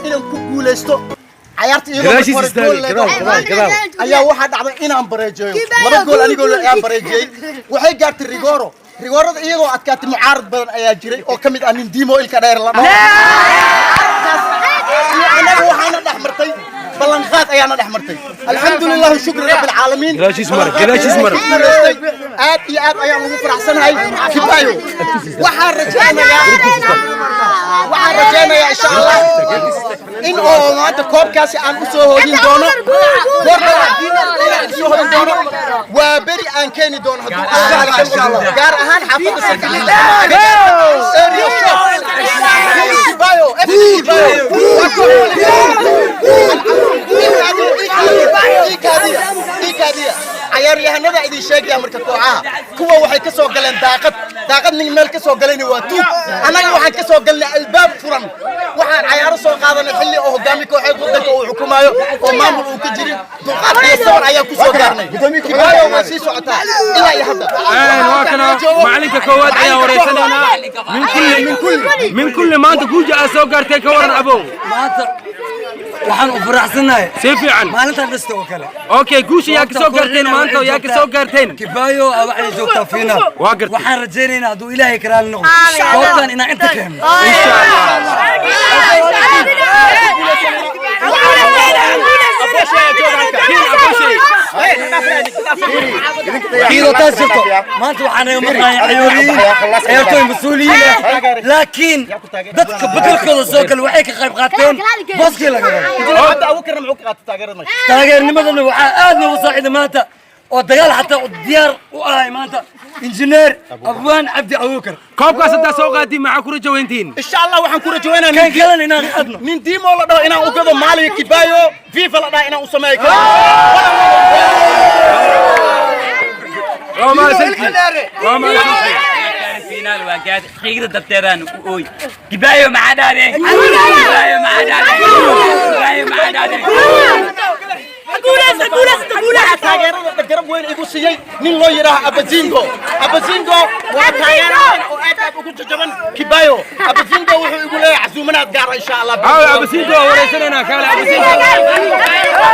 Inaan ku guuleysto cayaarta iyadoo Gadaashiis marka hore istaagay, gool gadaal, gadaal, gadaal. Ayaa waxaa dhacday inaan bareejeeyo laba gool anigoo aan bareejiyey. Waxay gaartay rigooro. Rigoorada iyagoo adkaatay, mucaarad badan ayaa jiray oo ka mid ah nin Diimo ilka dheer la dhaho. Iyo annaga waxaana dhex martay ballanqaad ayaana dhex martay. Alxamdulillahi, shukri rabbi alcaalamiin. Gadaashiis mara, gadaashiis mara. Guulaystay. Aad iyo aad ayaan ugu faraxsanahay. Kibaayo waxaan rajaynayaa insha Allah in oo maanta koobkaasi aan u soo hoodin doono, koobka inaan usoo hoodin doono, waa beri aan keeni doono hadduu Allah, gaar ahaan xaafadda Sarkaliinta area shop. Kibaayo FC, Kibaayo. Ikaadiya, ikaadiya. Cayaaryahanada idin sheegaya marka, kooxaha kuwa waxay ka soo galeen daaqad. Daaqad nin meel ka soo galayna waa tuug. Annaga waxaan ka soo galnay albaab furan. Waxaan cayaaro soo qaadanay xilli oo hogaami kooxeed waddanka uu xukumaayo oo maamul uu ka jirin. Dulqaad iyo sabar ayaan ku soo gaarnay. Kibaayo way sii socotaa ilaa iyo hadda. Waa kana macalinka koowaad ayaan wareysanaynaa. Min kulli maanta guuja aad soo gaartay, ka waran, abow? Maanta waxaan u faraxsanahay Si fiican. maalintan dhista oo kale. Okay, guusha yaa ka soo gaarteen maanta? Yaa ka soo gaarteen? Kibaayo ah waxay joogtaa final. Waa gartay. Waxaan rajaynaynaa hadduu Ilaahay karaali noqdo koobtan inaan inta keenno. Insha Allah. Kiin aboshay. Iyadoo taas jirto, maanta waxaa naga maqnaya ciyaaryihiin, ciyaartooy mas-uuliyiin ah, laakiin dadka bedelkooda soo gala waxay ka qayb qaateen booskii laga rabo. Hadda Abukarna muxuu ka qaatay taageerada meesha? Taageernimadana waxaa aad noogu saaciday maanta oo dagaal xataa u diyaar u ahay maanta Injineer Abwaan Cabdi Abuukar. Koobkaas haddaa soo qaadii, maxaa ku rajaweyntiin? Insha Allah waxaan ku rajaynaynaa Kan kalena inaan qaadno. nin Diimo la dhaho inaan u gado maaliga Kibaayo FIFA la dhaho inaan u sameeyo. Waa mahadsantihiin, waa mahadsantihiin. Final waa gaad xiigda darteedaan u ooy. Kibaayo maxaa dhaadeen? Kibaayo maxaa dhaadeen? Kibaayo maxaa dhaadeen? Waxaa taageerada garab weyn igu siiyey nin loo yidhaaho Abazingo. Abazingo waa taageero weyn oo aad aad ugu jajaban Kibaayo. Abazingo wuxuu igu leeyahay casuumanaad gaara insha Allah. Caawi Abasiinta waa wareysanaynaa. Kaale, Abasiinta.